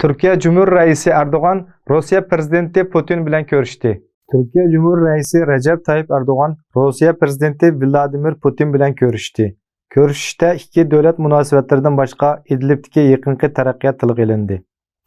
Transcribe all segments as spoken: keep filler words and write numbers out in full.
تۈركىيە جۇمھۇر رەئىسى ئەردوغان روسىيە پىرېزىدېنتى پۇتىن بىلەن كۆرۈشتى. تۈركىيە جۇمھۇر رەئىسى رەجەپ تايىپ ئەردوغان روسىيە پىرېزىدېنتى ۋىلادىمىر پۇتىن بىلەن كۆرۈشتى. كۆرۈشۈشتە ئىككى دۆلەت مۇناسىۋەتلىرىدىن باشقا ئىدلىبتىكى يېقىنقى تەرەققىيات تىلغا ئېلىندى.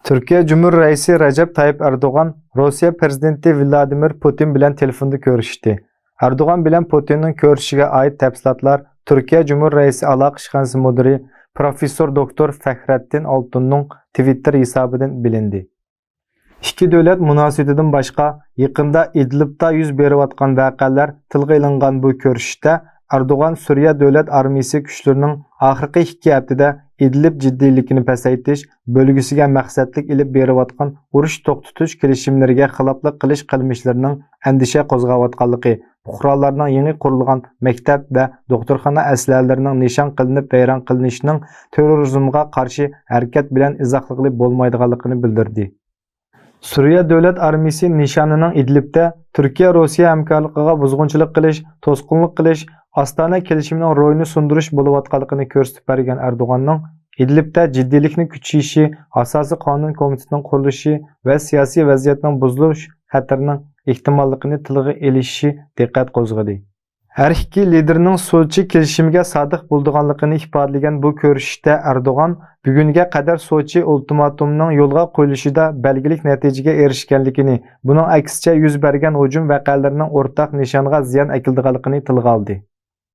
تۈركىيە جۇمھۇر رەئىسى رەجەپ تايىپ ئەردوغان روسىيە پىرېزىدېنتى ۋىلادىمىر پۇتىن بىلەن تېلېفوندا كۆرۈشتى. ئەردوغان بىلەن پۇتىننىڭ كۆرۈشۈشىگە ئائىت تەپسىلاتلار تۈركىيە جۇمھۇر رەئىسى ئالاقە ئىشخانىسى مۇدىرى پروفېسسور دوكتور فەخرەتتىن ئالتۇننىڭ تىۋىتتېر ھېسابىدىن بىلىندى. ئىككى دۆلەت مۇناسىۋىتىدىن باشقا، يېقىندا ئىدلىبتا يۈز بېرىۋاتقان ۋەقەلەر تىلغا ئېلىنغان بۇ كۆرۈشۈشتە ئەردوغان سۈرىيە دۆلەت ئارمىيىسى كۈچلىرىنىڭ ئاخىرقى ئىككى ھەپتىدە ئىدلىب جىددىيلىكىنى پەسەيتىش بۆلگىسىگە مەقسەتلىك ئېلىپ بېرىۋاتقان ئۇرۇش توختىتىش كېلىشىملىرىگە خىلاپلىق قىلىش قىلمىشلىرىنىڭ ئەندىشە قوزغاۋاتقانلىقى، پۇقرالارنىڭ يېڭى قۇرۇلغان مەكتەپ ۋە دوختۇرخانا ئەسلىھەلىرىنىڭ نىشان قىلىنىپ ۋەيران قىلىنىشىنىڭ تېررورىزمغا قارشى ھەرىكەت بىلەن ئىزاھلىغىلى بولمايدىغانلىقىنى بىلدۈردى. سۈرىيە دۆلەت ئارمىيىسى نىشانىنىڭ ئىدلىبتە تۈركىيە روسىيە ھەمكارلىقىغا بۇزغۇنچىلىق قىلىش، توسقۇنلۇق قىلىش، ئاستانە كېلىشىمنىڭ روھىنى سۇندۇرۇش بولۇۋاتقانلىقىنى كۆرسىتىپ بەرگەن ئەردوغاننىڭ ئىدلىبتە جىددىيلىكنىڭ كۈچىيىشى، ئاساسىي قانۇن كومىتېتىنىڭ قۇرۇلۇشى ۋە سىياسىي ۋەزىيەتنىڭ بۇزۇلۇش خەتىرىنىڭ ئېھتىماللىقىنى تىلغا ئېلىشى دىققەت قوزغىدى. ھەر ئىككى لىدېرنىڭ سوچى كېلىشىمىگە سادىق بولىدىغانلىقىنى ئىپادىلىگەن بۇ كۆرۈشۈشتە ئەردوغان بۈگۈنگە قەدەر سوچى ئۇلتىماتومىنىڭ يولغا قويۇلۇشىدا بەلگىلىك نەتىجىگە ئېرىشكەنلىكىنى، بۇنىڭ ئەكسىچە يۈز بەرگەن ھۇجۇم ۋەقەلىرىنىڭ ئورتاق نىشانغا زىيان ئەكېلىدىغانلىقىنى تىلغا ئالدى.